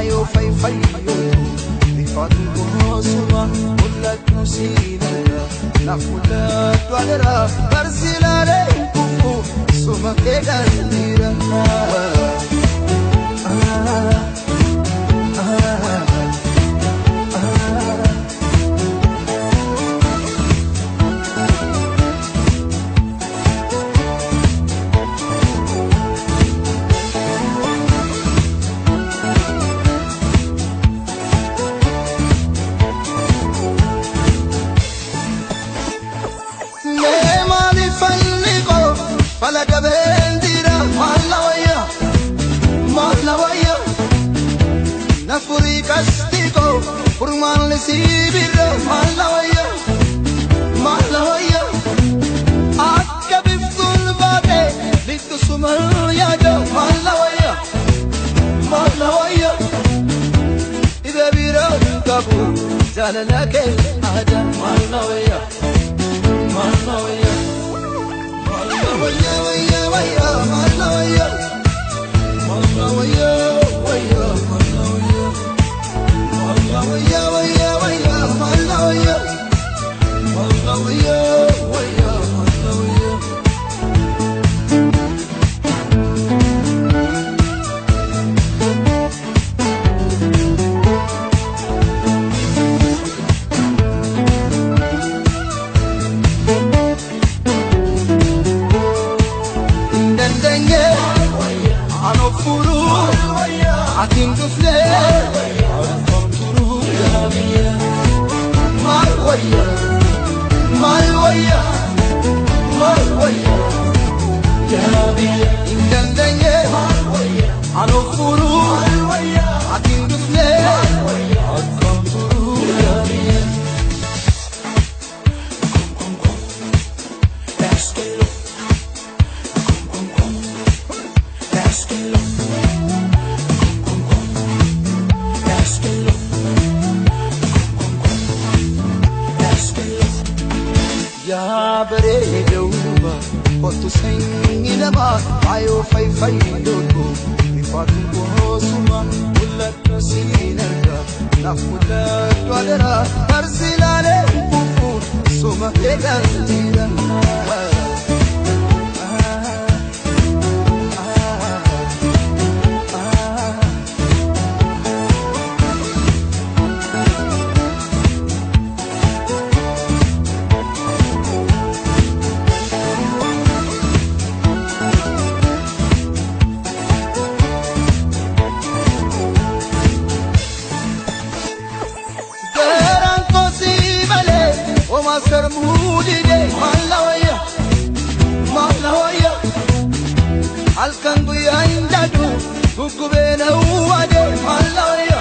Faayoo fayfayyootu rifaatu goosuma mul'atu siinarga naaf mul'atu adeera barsiilaalee hin kufu suma kee galtiira. Nafuri kastigo furmaan sibira malawaya malawaya akka biftul baate littu sumal yaada malawaya malawaya ibe bira kabu jaalala ke aada malawaya malawaya malawaya waya waya malawaya malawaya waya malawaya waya waya waya malawaya malawaya waya malawaya. Indendenge anofuru atin dufle Malwaya, malwaya, malwaya, indendenge anofuru atin dufle akam turu. Kom kom kom, kom kom kom, kom kom. Yaa bareedawuba kottu sanyii namaa faayoo fayfayyootu rifaatu goosuma mul'atu siin arga naaf mul'atu adeera barsiilaalee hin kufu suma eegaltiira. Master Moody, Malawaya, Malawaya, Alkan Guya Indadu, Gugubena Uade, Malawaya.